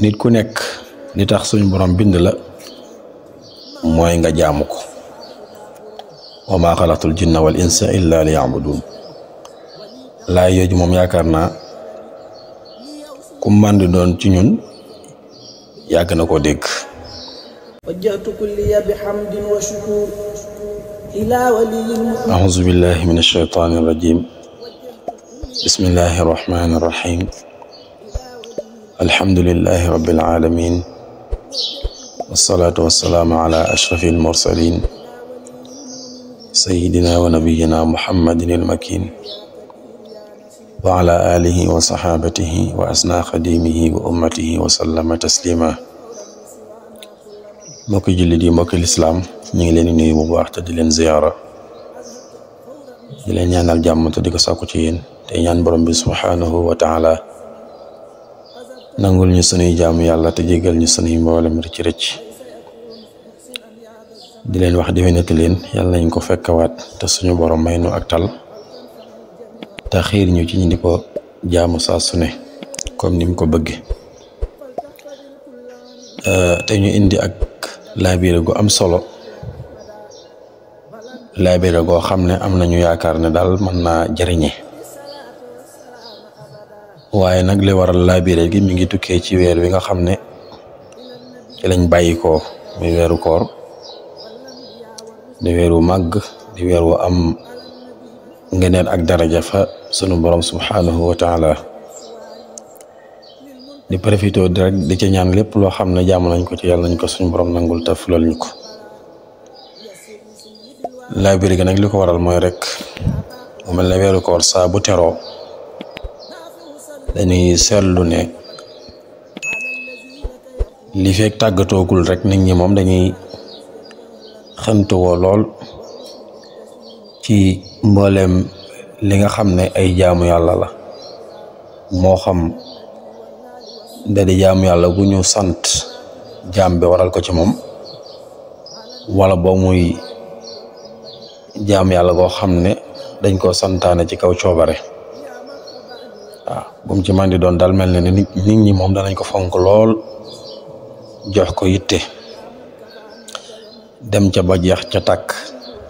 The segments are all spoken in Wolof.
nit ku nekk li tax suñu borom bind la mooy nga jaamu ko wa maa xalaqtul jinna wal insa illa liya'budun laay yooju moom yaakaar naa ku màndi doon ci ñun yàgg na koo dégg. wajjahtu kulliya bihamdin wa shukur ila waliyil mu'min. a'uuzu billahi minash shaytaanir rajiim. bismillahir rahmaanir rahiim. alhamdulillahi rabbil aalamiin. wassalaatu wassalaamu ala ashrafil mursaliin. sayyidina wa nabiyyina muhammadinil makiin. wa ala aalihi wa saxaabatihi wa asnaa xadiimihi wa ummatihi wa sallama tasliima. mbokki jullit yi, mbokki lislaam, ñu ngi leen di nuyu bu baax te di leen ziyaara, di leen ñaanal jàmm te di ko sàkku ci yéen, te ñaan borom bi subhaanahu wa taala nangul ñu sunuy jaamu yàlla te jégal ñu sunuy mboolem rëcc rëcc. di leen wax déwénati leen, yàlla nañ ko fekkawaat te suñu borom may nu ak tal te xiir ñu ci ñu di ko jaamu saa su ne comme ni mu ko bëgge. te ñu indi ak laabire gu am solo, laabire goo xam ne am nañu yaakaar ne daal mën naa jariñe. waaye nag li waral laabire gi mi ngi tukkee ci weer wi nga xam ne ci lañ bàyyi ko muy weeru koor, di weer wu màgg, di weer wu am ngeneel ak daraja fa sunu borom subhanahu wa taala. di profité rek di ca ñaan lépp loo xam ne jaamu nañ ko ci yàlla nañ ko suñu borom nangul te fulal ñu ko. laabire gi nag li ko waral mooy rek mu mel ne weeru koor saa bu teroo dañuy seetlu ne li fekk tàggatoogul rek nit ñi moom dañuy xëntuwoo lool ci mbooleem li nga xam ne ay jaamu yàlla la, moo xam da di jaamu yàlla gu ñu sant jaam bi waral ko ci moom, wala boo muy jaamu yàlla goo xam ne dañ koo santaane ci kaw coobare. waaw bu mu ci man di doon daal mel ne nit ñi moom danañ ko fonk lool, jox ko yitte, dem ca ba jeex ca tàkk.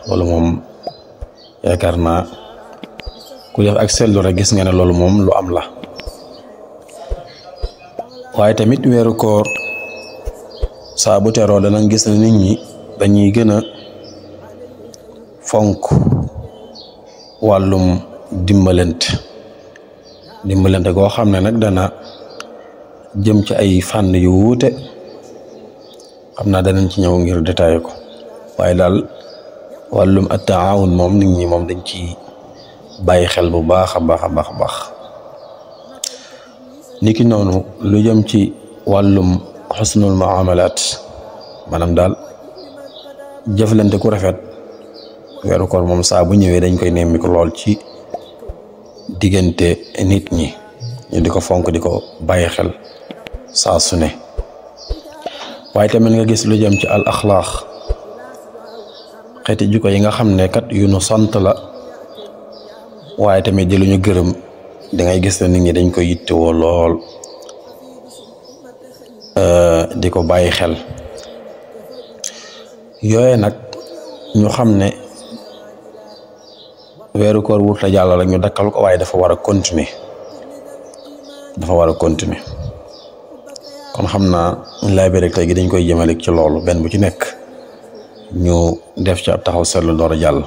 loolu moom yaakaar naa ku def ak seetlu rek gis nga ne loolu moom lu am la. waaye tamit weeru koor saa bu teroo danañ gis ne nit ñi dañuy gën a fonk wàllum dimbalante goo xam ne nag dana jëm ci ay fànn yu wuute, xam naa danañ ci ñëw ngir détaillé ko. waaye daal wàllum at-taawun moom nit ñi moom dañ ci bàyyi xel bu baax a baax. niki noonu lu jëm ci wàllum xusnul muamalaat, maanaam daal jëflante ku rafet, weeru koor moom saa bu ñëwee dañ koy nemmi ko lool ci diggante nit ñi, ñu di ko fonk, di ko bàyyi xel saa su ne. waaye tamit nga gis lu jëm ci al axlaaq, xeeti jikko yi nga xam ne kat yu nu sant la, waaye tamit di lu ñu gërëm, da ngay gis ne nit ñi dañ koy yittewoo lool, di ko bàyyi xel. yooye nag ñu xam ne weeru koor wut la jàll rek ñu dakkal ko, waaye dafa war a continuer. kon xam naa laabire tey gi dañ koy jëmale ci loolu, benn bu ci nekk ñu def ci ab taxaw seetlu door a jàll.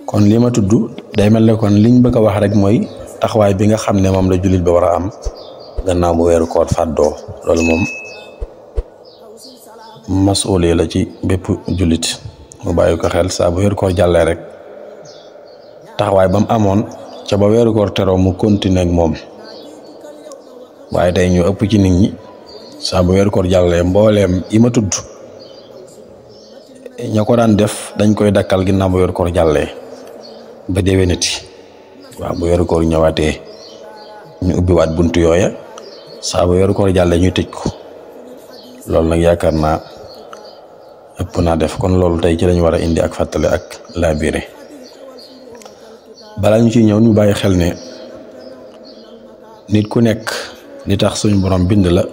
kon li ma tudd day mel ne kon liñ bëgg a wax rek mooy taxawaay bi nga xam ne moom la jullit bi war a am gannaaw bu weeru koor fàddoo. loolu moom masuulee la ci bépp jullit, mu bàyyi ko xel saa bu weeru koor jàllee rek taxawaay ba mu amoon ca ba weeru koor teroo mu continuer ak moom. waaye tey ñu ëpp ci nit ñi saa bu weeru koor jàllee mbooleem yi ma tudd ña ko daan def dañ koy dakkal ginnaaw bu weeru koor jàllee ba déwénati. waaw bu weeru koor ñëwaatee ñu ubbiwaat buntu yooya, saa bu weeru koor jàllee ñu tëj ko. loolu nag yaakaar naa ëpp naa def. kon loolu tey ci lañu war a indi ak fàttale ak laabire. balaa ñu ciy ñëw ñu bàyyi xel ne nit ku nekk li tax suñ borom bind la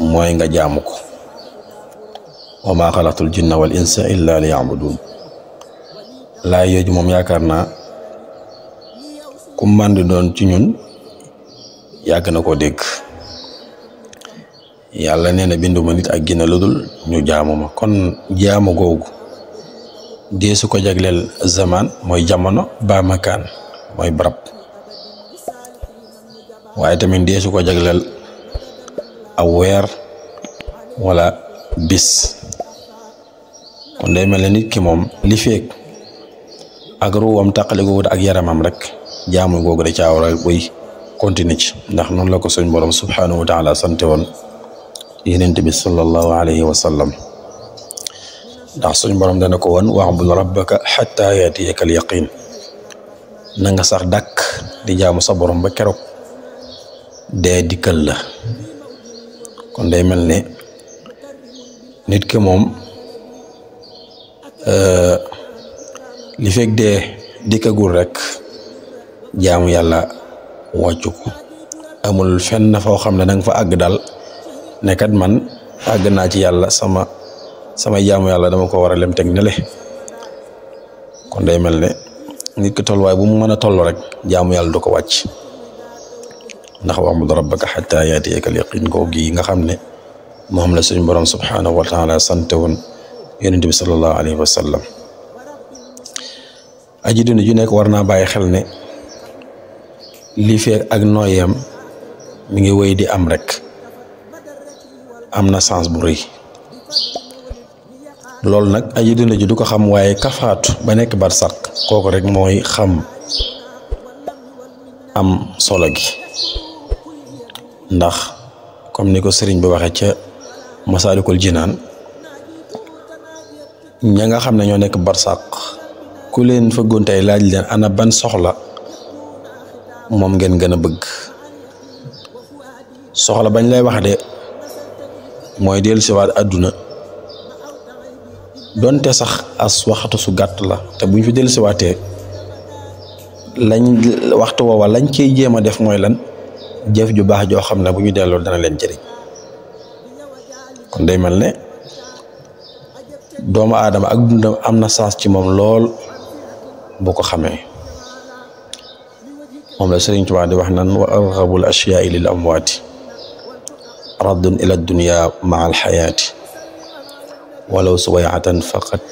mooy nga jaamu ko wa maa xalaqtul jinna wal insa illa liya'budun laay yooju moom yaakaar naa ku màndi doon ci ñun yàgg na koo dégg. yàlla nee na binduma nit ak ginne lu dul ñu jaamu ma kon jaamu googu deesu ko jagleel zaman mooy jamono ba makaan mooy barab waaye tamit deesu ko jagleel aw weer wala bis kon day mel ne nit ki moom li feek ak ruwam taqali googu ak yaramam rek jaamu googu da caa war a buy continuer ci ndax noonu la ko suñ borom subhanahu wa taala sante woon yonent bi sallallahu alayhi wa sallam ndax suñ borom dana ko woon wa'bud rabbaka hatta yatiyaka al yaqin na nga sax dàkk di jaamu sa borom ba keroog dee dikkal la kon day mel ne nit ki moom li fekk dee dikkagul rek jaamu yàlla wàccu ko amul fenn foo xam ne danga fa àgg daal ne kat man àgg naa ci yàlla sama jaamu yàlla dama ko war a lem teg ne le kon day mel ne nit ki tolluwaay bu mu mën a toll rek jaamu yàlla du ko wàcc ndax wa'bud rabbaka hatta yatiyaka al-yaqin googu gi nga xam ne moom la suñu borom subhanahu wa taala sante woon yonent bi sallallahu alayhi wa sallam aji dund ju nekk war naa bàyyi xel ne li fekk ak nooyeem mi ngi wéy di am rek am na sens bu rëy loolu nag aji dund ji du ko xam waaye kafaatu ba nekk barsàq kooku rek mooy xam am solo gi ndax comme ni ko sëriñ bi waxee ca Masaalikul Jinaan ña nga xam ne ñoo nekk barsàq ku leen fëggoon tey laaj leen ana ban soxla moom ngeen gën a bëgg soxla bañ lay wax de mooy dellusiwaat àdduna donte sax as waxtu su gàtt la te buñ fi dellusiwaatee lañ waxtu woowa lañ ciy jéem a def mooy lan jëf ju baax joo xam ne bu ñu delloo dana leen jëriñ kon day mel ne doomu aadama ak dundam am na sens ci moom lool bu ko xamee moom la Sëriñ Tuubaa di wax nan wa arghabul ashyaa'i lil amwaati raddun ila dunya maa alxayaati walaw suwayatan faqat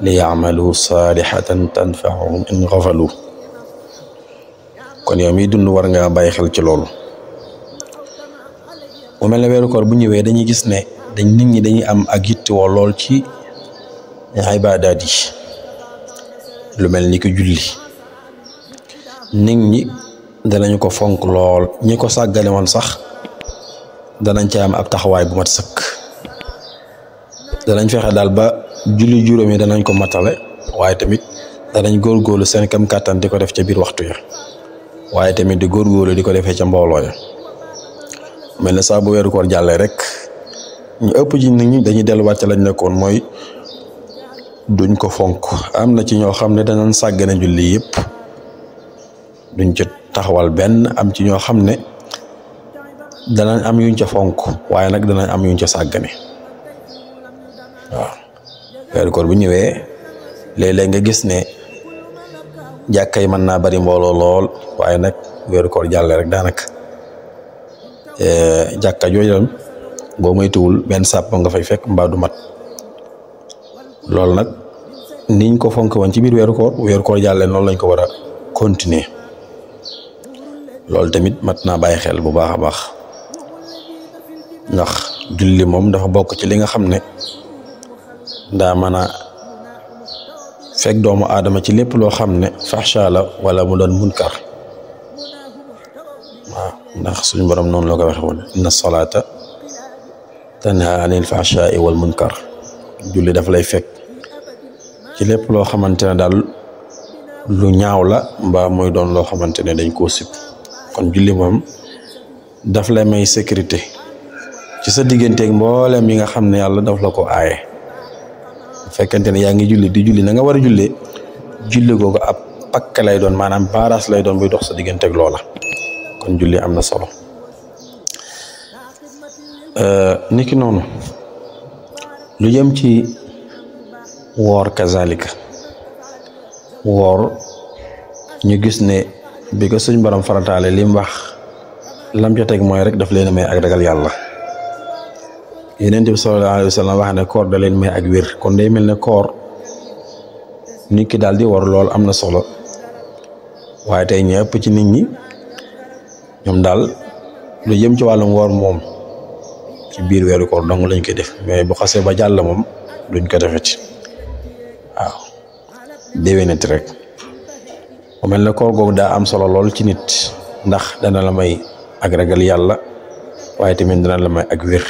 li ya'malu saalihatan tanfa'uhum in ghafalu kon yow miy dund war nga bàyyi xel ci loolu mu mel ne weeru koor bu ñëwee dañuy gis ne nit ñi dañuy am ak yittewoo lool ci ibaadaat yi lu mel ni ko julli nit ñi danañu ko fonk lool ñi ko sàggane woon sax danañ ca am ab taxawaay bu mat sëkk danañ fexe daal ba julli juróom yi danañ ko matale waaye tamit danañ góorgóorlu seen kam kàttan di ko def ca biir waxtu ya waaye tamit di góorgóorlu di ko defee ca mbooloo ya mel ne saa bu weeru koor jàllee rek ñu ëpp ci nit ñi dañuy delluwaat ca lañ nekkoon mooy duñ ko fonk am na ci ñoo xam ne danañ sàggane julli yëpp duñ ca taxawal benn am ci ñoo xam ne danañ am yuñ ca fonk waaye nag danañ am yuñ ca sàggane waaw weeru koor bu ñëwee léeg-léeg nga gis ne jàkka yi mën naa bari mbooloo lool waaye nag weeru koor jàllee rek daanaka jàkka jooju boo moytuwul benn sàpp nga fay fekk mbaa du mat loolu nag niñ ko fonk woon ci biir weeru koor jàllee noonu lañ ko war a continuer loolu tamit mat naa bàyyi xel bu baax a baax ndax julli moom dafa bokk ci li nga xam ne daa mën a fekk doomu aadama ci lépp loo xam ne faxsha la wala mu doon munkar waaw ndax suñu borom noonu la ko waxee woon inna salaata tanha anil faxshaai wal munkar julli daf lay fekk ci lépp loo xamante ne daal lu ñaaw la mbaa muy doon loo xamante ne dañ koo sib kon julli moom daf lay may sécurité ci sa digganteeg mboolem yi nga xam ne yàlla daf la ko aaye bu fekkente ne yaa ngi julli di julli na nga war a jullee julli googu ab pakk lay doon maanaam baaraas lay doon buy dox sa digganteeg loola kon julli am na solo niki noonu lu jëm ci woor kazalika woor ñu gis ne bi ko suñ borom farataale li mu wax lam ca teg mooy rek daf leen may ak ragal yàlla Yonent bi sallallahu alayhi wa sallam wax ne koor da leen may ak wér kon day mel ne koor nit ki daal di woor lool am na solo waaye tey ñëpp ci nit ñi ñoom daal lu jëm ci wàllum woor moom ci biir weeru koor dong lañ koy def mais bu xasee ba jàll moom duñ ko defeti waaw déwénati rek mu mel ne koor googu daa am solo lool ci nit ndax dana la may ak ragal yàlla waaye tamit dana la may ak wér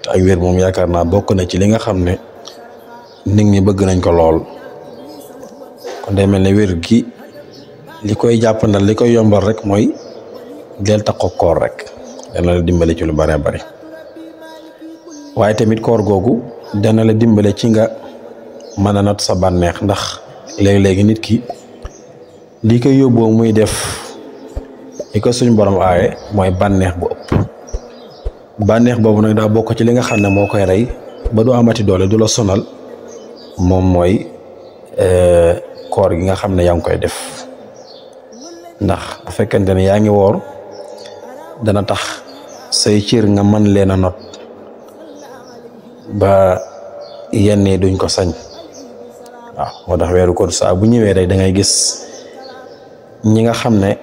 te ak wér moom yaakaar naa bokk na ci li nga xam ne nit ñi bëgg nañ ko lool kon day mel ne wér gi li koy jàppandal li koy yombal rek mooy del taxaw koor rek dana la dimbale ci lu bare bari waaye tamit koor googu dana la dimbale ci nga mën a nat sa bànneex ndax léegi-léegi nit ki li koy yóbboo muy def li ko suñ borom aaye mooy bànneex bu ëpp bànneex boobu nag daa bokk ci li nga xam ne moo koy rey ba du amati doole du la sonal moom mooy koor gi nga xam ne yaa ngi koy def ndax bu fekkente ne yaa ngi woor dana tax say cër nga mën leen a not ba yenn duñ ko sañ waaw moo tax weeru koor saa bu ñëwee rek da ngay gis ñi nga xam ne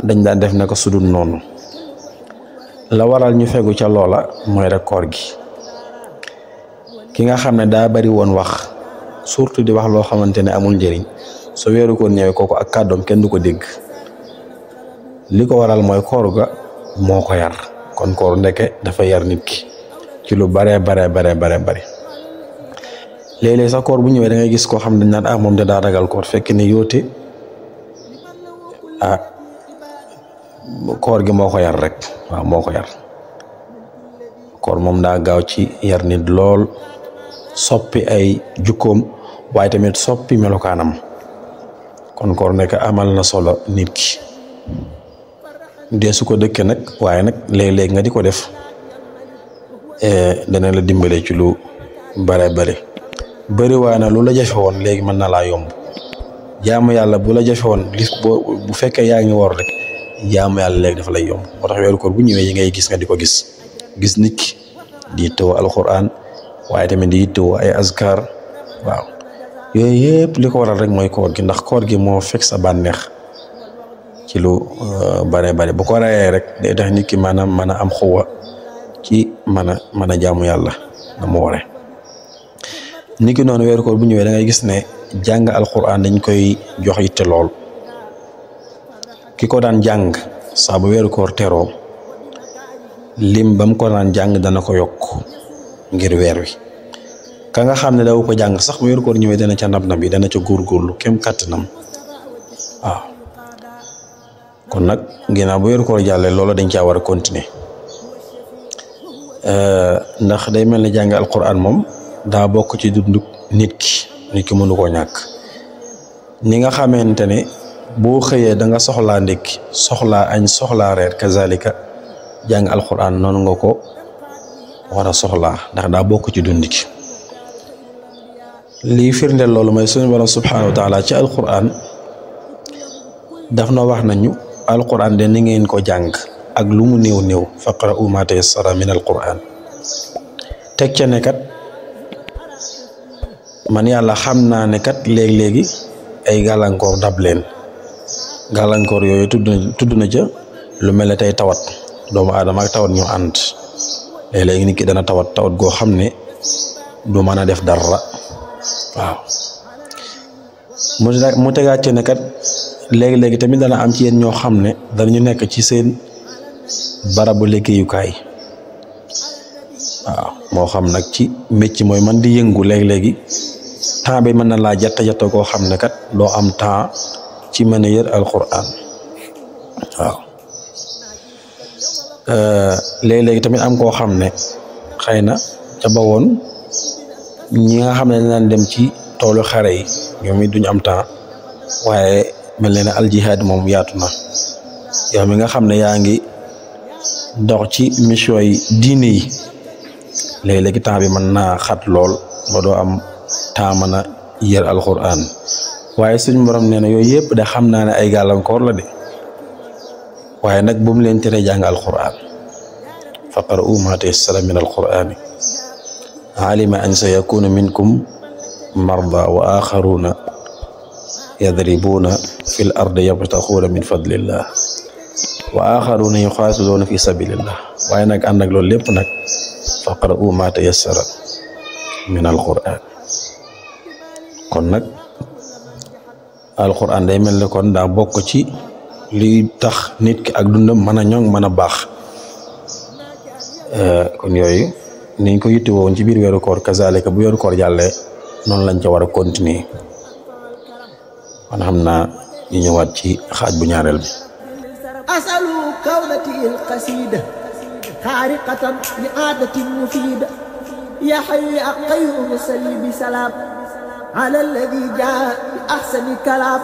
dañ daan def ne ko sudul noonu la waral ñu fegu ca loola mooy rek koor gi ki nga xam ne daa bari woon wax surtout di wax loo xamante ne amul njëriñ so weeru koor ñëwee kooku ak kàddoom kenn du ko dégg li ko waral mooy koor ga moo ko yar kon koor ndeke dafa yar nit ki ci lu bare léeg-léeg sax koor bu ñëwee da ngay gis koo xam ne dañ naan moom da daa ragal koor fekk ne yóote koor gi moo ko yar rek waaw moo ko yar koor moom daa gaaw ci yar nit lool soppi ay jukkoom waaye tamit soppi melokaanam kon koor nekk amal na solo nit ki dee su ko dëkkee nag waaye nag léeg-léeg nga di ko def dana la dimbale ci lu bare bëri waaye na lu la jafe woon léegi mën na laa yomb jaamu yàlla bu la jafe woon bu fekkee yaa ngi woor rek jaamu yàlla léegi dafa lay yomb moo tax weeru koor bu ñëwee yi ngay gis nga di ko gis nit ki di yittewoo alquran waaye tamit di yittewoo ay azkar waaw yooyu yëpp li ko waral rek mooy koor gi ndax koor gi moo fekk sa bànneex ci lu bare bu ko rayee rek day tax nit ki maanaam mën a am xuwa ci mën a jaamu yàlla na mu waree nit ki noonu weeru koor bu ñëwee da ngay gis ne jàng alquran dañ koy jox yitte lool ki ko daan jàng saa bu weeru koor teroo lim bam ko daan jàng dana ko yokk ngir weer wi ka nga xam ne daw ko jàng sax bu weeru koor ñëwee dana ca nab bi dana ca góorgóorlu kem kàttanam waaw kon nag ginnaaw bu weeru koor jàllee loolu dañ caa war a continuer ndax day mel ne jàng alquran moom daa bokk ci dunduk nit ki mënu koo ñàkk ni nga xamante ne boo xëyee da nga soxlaa ndékki soxlaa añ soxlaa reer kazalika jàng alquran noonu nga ko war a soxlaa ndax daa bokk ci dund ki lii firndeel loolu mooy suñu borom subhanahu wa taala ci alquran daf na wax nañu alquran de ni ngeen ko jàng ak lu mu néew faqra'u ma tayassara min alquran teg ca ne kat man yàlla xam naa ne kat léegi ay gàllankoor dab leen gàllankoor yooyu tudd na ca lu mel ne tey tawat doomu aadama ak tawat ñu ànd léeg-léegi nit ki dana tawat goo xam ne du mën a def dara waaw mu tegaat ci ne kat léegi tamit dana am ci yéen ñoo xam ne danañu nekk ci seen barabu liggéeyukaay waaw moo xam nag ci métier mooy man di yëngu léegi temps bi mën na laa jatta koo xam ne kat doo am temps ci mën a yër alquran waaw léegi tamit am koo xam ne xëy na ca bawoon ñi nga xam ne daan dem ci toolu xare yi ñoom it duñu am temps waaye mel ne aljihad moom yaatu na yow mi nga xam ne yaa ngi dox ci mission yi diine yi léegi temps bi mën naa xat lool ba doo am temps mën a yër alquran waaye suñu borom nee na yooyu yëpp de xam naa ne ay gàllankoor la de waaye nag bu mu leen tere jàng alquran faqra'u ma tayassara min alqurani alima an sayakuna minkum marda wa axaruna yadribuna fi l ardi yabtaxuuna min fadlillah wa axaruna yuqaatiluuna fi sabilillah waaye nag ànd ak loolu lépp nag faqra'u ma tayassara min alquran kon nag alquran day mel ne kon daa bokk ci liy tax nit ki ak dundam mën a ñoŋ mën a baax kon yooyu niñ ko yitte woon ci biir weeru koor kazalika bu weeru koor jàllee noonu lañ ca war a continuer kon xam naa ñu ñëwaat ci xaaj bu ñaareel bi asalu kawnati alqasida xaariqatan li aadatin mufida ya hayyu ya qayyum salli bi salaam ala alladi jaa bi ahsani kalaam